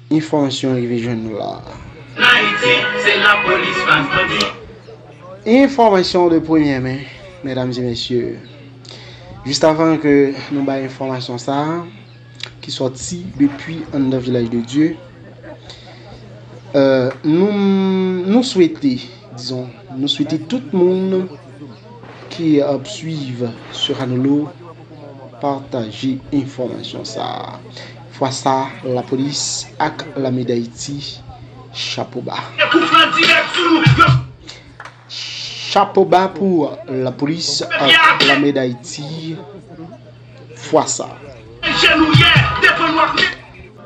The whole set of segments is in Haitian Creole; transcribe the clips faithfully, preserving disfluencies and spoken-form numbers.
Enfòmasyon rive jwenn nou la. An Ayiti, se lapolis fas bandi. Enfòmasyon de premyè men, medam e mesye. Jis avan ke nou bay enfòmasyon sa a, ki sòti depi anndan Vilaj de Dye, euh, nou, nou swete, dizon, nou swete tout moun ki ap swiv Serranolo pataje enfòmasyon sa a. Fwa sa, lapolis ak lame Dayiti, chapo ba. Chapo ba pou lapolis ak lame Dayiti. Fwa sa.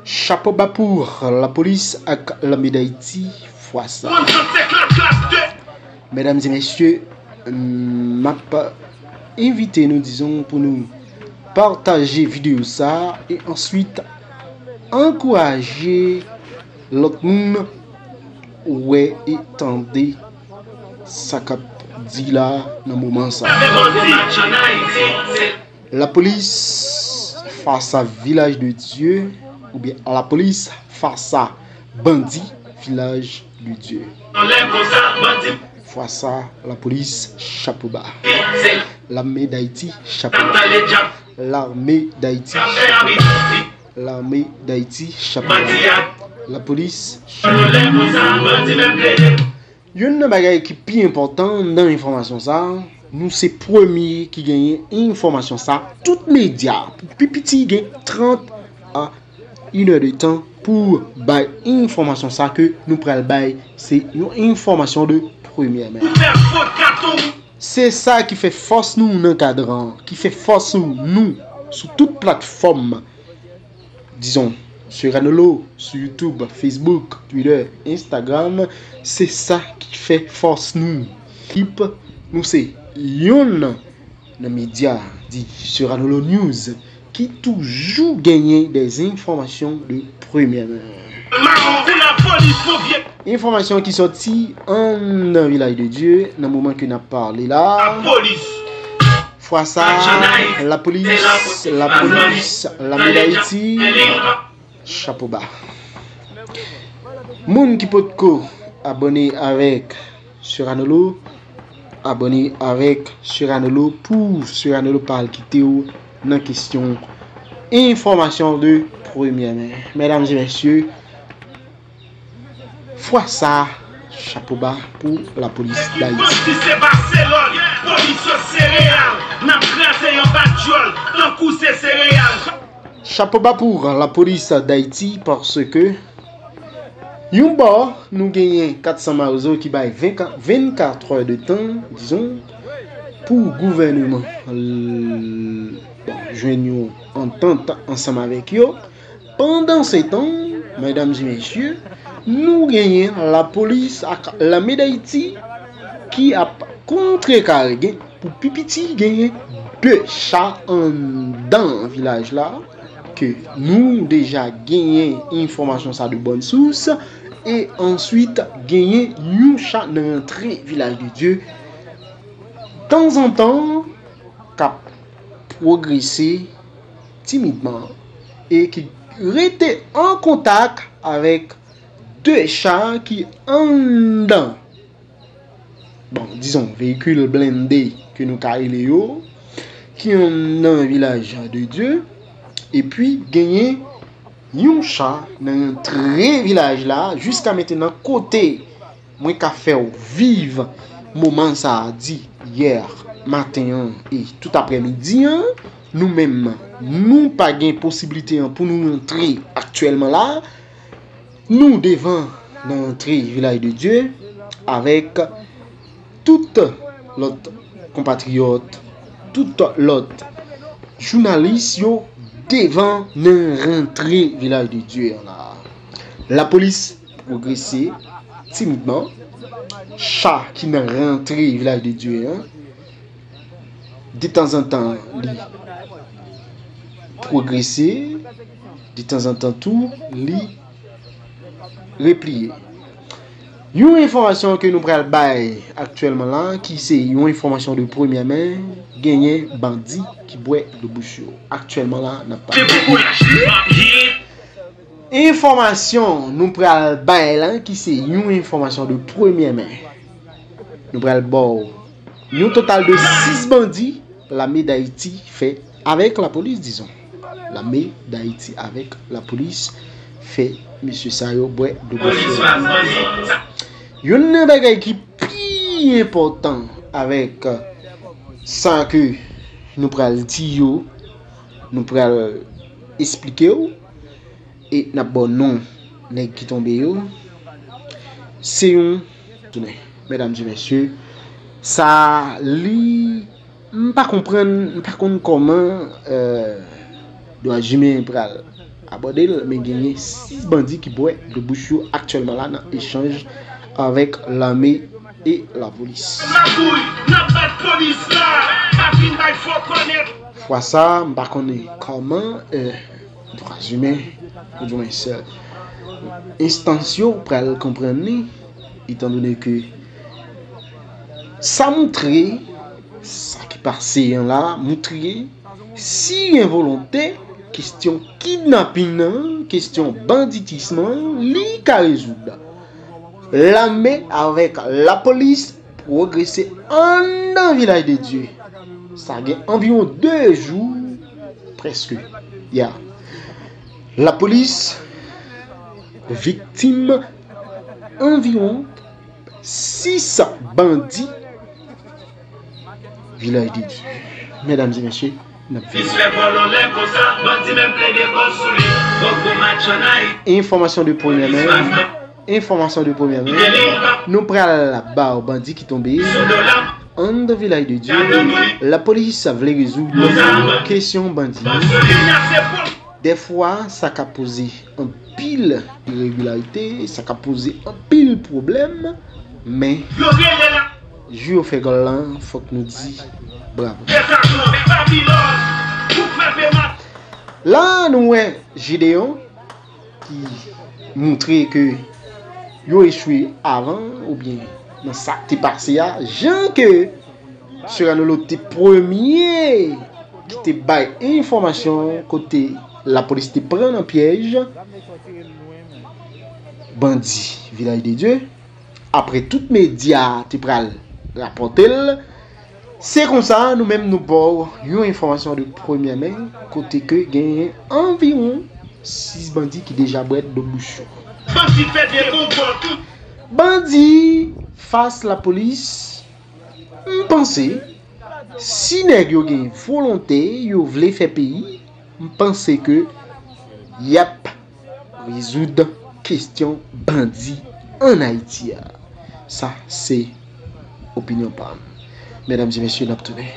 Chapo ba pou lapolis ak lame Dayiti. Fwa sa. Medam e mesye, m ap envite nou, dizon, pou nou pataje videyo sa a e answit ankouraje lòt moun wè e tande sa k ap di la nan moman sa a. Lapolis fas a Vilaj de Dye, oubyen lapolis fas a bandi Vilaj de Dye. Fwa sa, lapolis, chapo ba. Lame Dayiti, chapo ba. Lame Dayiti, chapo ba. Lame Dayiti, chapo ba. Lapolis, chapo ba. Youn nan bagay ki pi enpòtan nan enfòmasyon sa a, nou se premye ki genyen enfòmasyon sa a. Tout medya, pou pi piti, gen trant a inè de tan pou bay enfòmasyon sa ke nou pral bay. Se yon enfòmasyon de premyè men. Se sa ki fè fòs nou nan kadran, ki fè fòs nou sou tout platfòm, dizon, Serranolo, sou YouTube, Facebook, Twitter, Instagram. Se sa ki fè fòs nou. Ekip nou se yonn nan medya di Serranolo News ki toujou genyen de enfòmasyon de premyè men. Enfòmasyon ki sòti anndan Vilaj de Dye nan moman ke n ap pale la. Fwa sa, lapolis, lapolis, lame Dayiti, chapo ba. Moun ki potko abòne avèk Serranolo, abòne avèk Serranolo pou Serranolo pa al kite w nan kesyon enfòmasyon de premyè men. Medam e mesye, fwa sa, chapo ba pou lapolis Dayiti. Bandi se pa se lòd, polis yo se reyal, n ap kraze yo pa dyòl, tankou se sereyal. Chapo ba pou lapolis Dayiti, paske yon bò, nou genyen kat san mawozo ki bay ven, vennkat è de tan, dizon, pou gouvènman, l-, bon, jwenn yon antant ansanm avèk yo. Pandansetan, medam e mesye, nou genyen lapolis ak lame Dayiti ki ap kontrekare, gen, pou pi piti, genyen de cha anndan vilaj la, ke nou deja genyen enfòmasyon sa de bòn sous, e answit genyen yon cha nan rantre Vilaj de Dye, tanzantan, k ap pwogrese timidman e ki rete an kontak avèk de cha ki anndan, bon, dizon, veyikil blende ke nou ka rele yo, ki anndan Vilaj de Dye, epi genyen yon cha nan rantre vilaj la, jiska mentenan kote mwen ka fè w viv moman sa a di yè maten an e tout aprèmidi an, nou menm, nou pa gen posiblite an pou nou rantre aktyèlman la. Nou devan nan rantre Vilaj de Dye avèk tout lòt konpatriyòt, tout lòt jounalis yo devan nan rantre Vilaj de Dye an la. Lapolis pwogrese timidman. Cha ki nan rantre Vilaj de Dye an, detanzantan, li pwogrese, detanzantan tou, li repliye. Yon enfòmasyon ke nou pral bay aktyèlman la, ki se yon enfòmasyon de premyè men, genyen bandi ki bwè dlo bouch yo. Aktyèlman la, n ap pale. Enfòmasyon nou pral bay la, ki se yon enfòmasyon de premyè men. Nou pral ba w yon total de sis bandi Lame Dayiti fè avèk lapolis, dizon. Lame Dayiti avèk lapolis fè mesye sa yo bwè dlo bouch yo. Youn nan bagay ki pi enpòtan avèk sa ke nou pral di yo, nou pral esplike w, e n ap ba w non nèg ki tonbe yo. Se yon, tounen, medam e mesye, sa li, m pa konprann, m pa konn kòman, euh, Dwa Imen pral abòde l, men genyen sis bandi ki bwè dlo bouch yo aktyèlman la nan echanj avèk lame e lapolis. Fwa sa, m pa konnen kòman, euh, Dwa Imen, oudimwens, euh, enstans yo pral konprann li, etandone ke sa moutre, sa ki pase an la, moutre, si gen volonte, kesyon kidnapin nan, kesyon banditism lan, li ka rezoud. Lame avèk lapolis pwogrese anndan Vilaj de Dye. Sa gen anviwon de jou, prèske, ya. Lapolis viktim anviwon sis bandi Vilaj de Dye. Medam e mesye, n ap vini. Enfòmasyon de premyè men. Enfòmasyon de premyè men. Nou pral ba w bandi ki tonbe anndan Vilaj de Dye. Lapolis vle rezoud kesyon bandi. Dèfwa, sa ka poze anpil iregilarite, sa ka poze anpil pwoblèm, men jou yo fè gòl lan, fòk nou di bravo. La, nou wè Jedeyon ki moutre ke yo echwe avan, oubyen nan sa k te pase a, jan ke Serrano Lot te premye ki te bay enfòmasyon kote lapolis te pran nan pyèj bandi Vilaj de Dye. Apre tout medya te pral rapòte l, se konsa nou menm nou ba w yon enfòmasyon de premyè men kote ke genyen anviwon sis bandi ki deja bwè dlo bouch yo. Bandi fas lapolis, m panse, si nèg yo gen volonte, yo vle fè peyi, m panse ke y ap rezoud kesyon bandi ann Ayiti a. Sa se opinyon pa m. Medam e mesye, n ap tounen.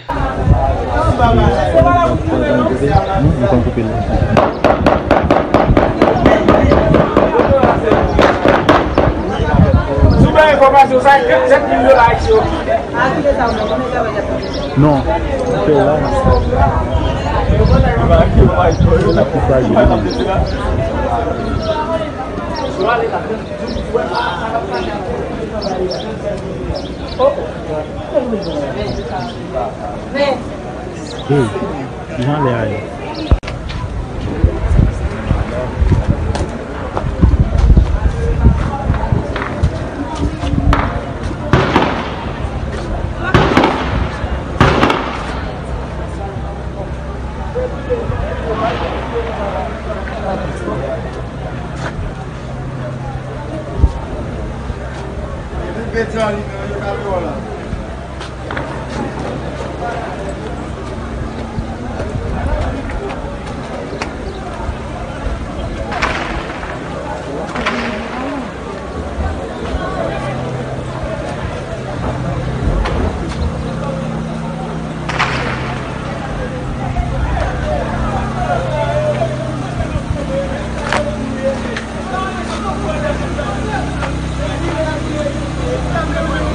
Si w bay enfòmasyon sa, sèt mil dola ayisyen yo kite. Non, se la. Hey, kijan lè a ye?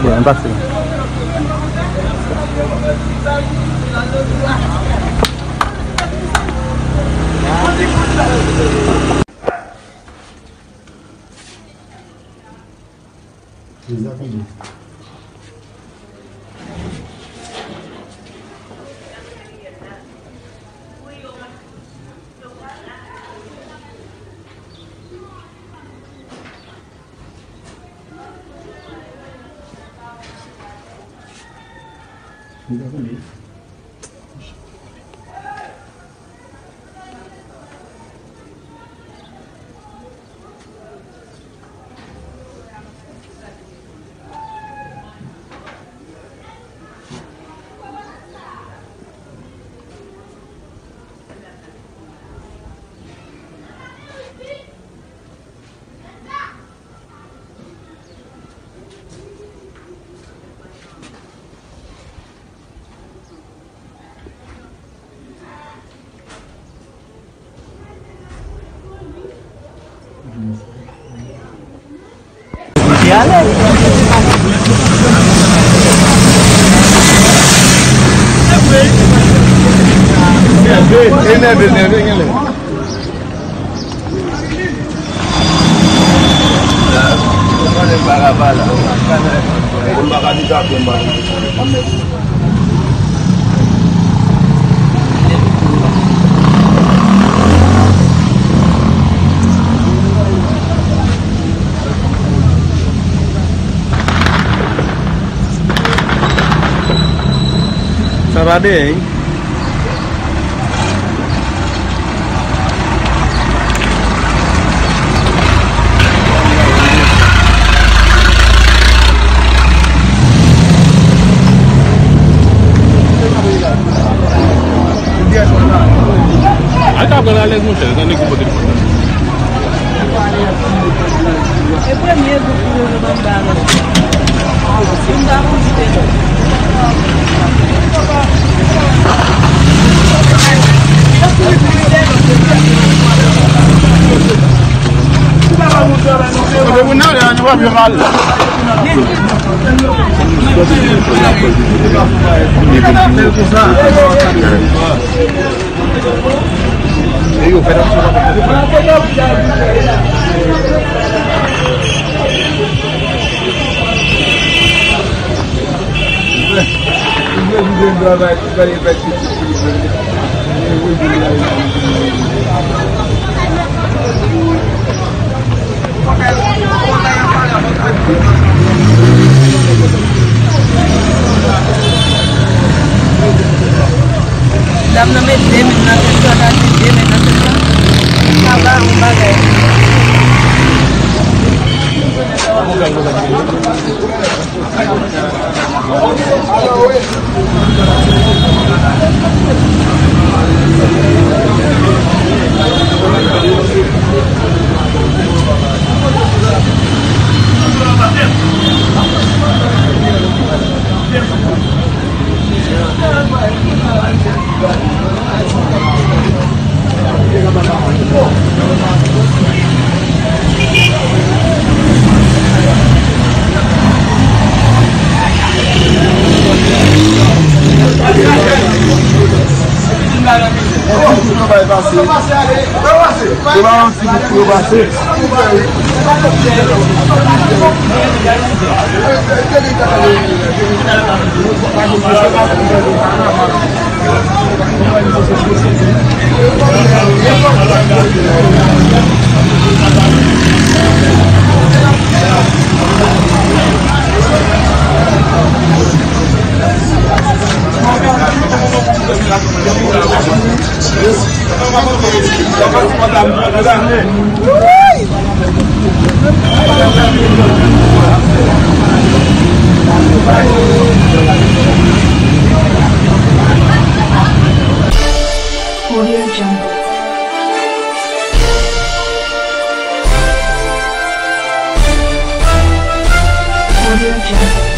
Bon, ann pase. Enève, enève, genlè. Sa pa byen, wi. Al ta pran alèz, monchè, nan nèg ki pote l. E premye jou pou yo ban m bagay. M pa pou kite non. Ou pa pa moun travay non, se ou. Moun nan, nou pa vle mal. Dam nan met de men nan tèt sa, ta di de men nan tèt sa. Sa va, yon bagay. Audio Jungle. Audio Jungle.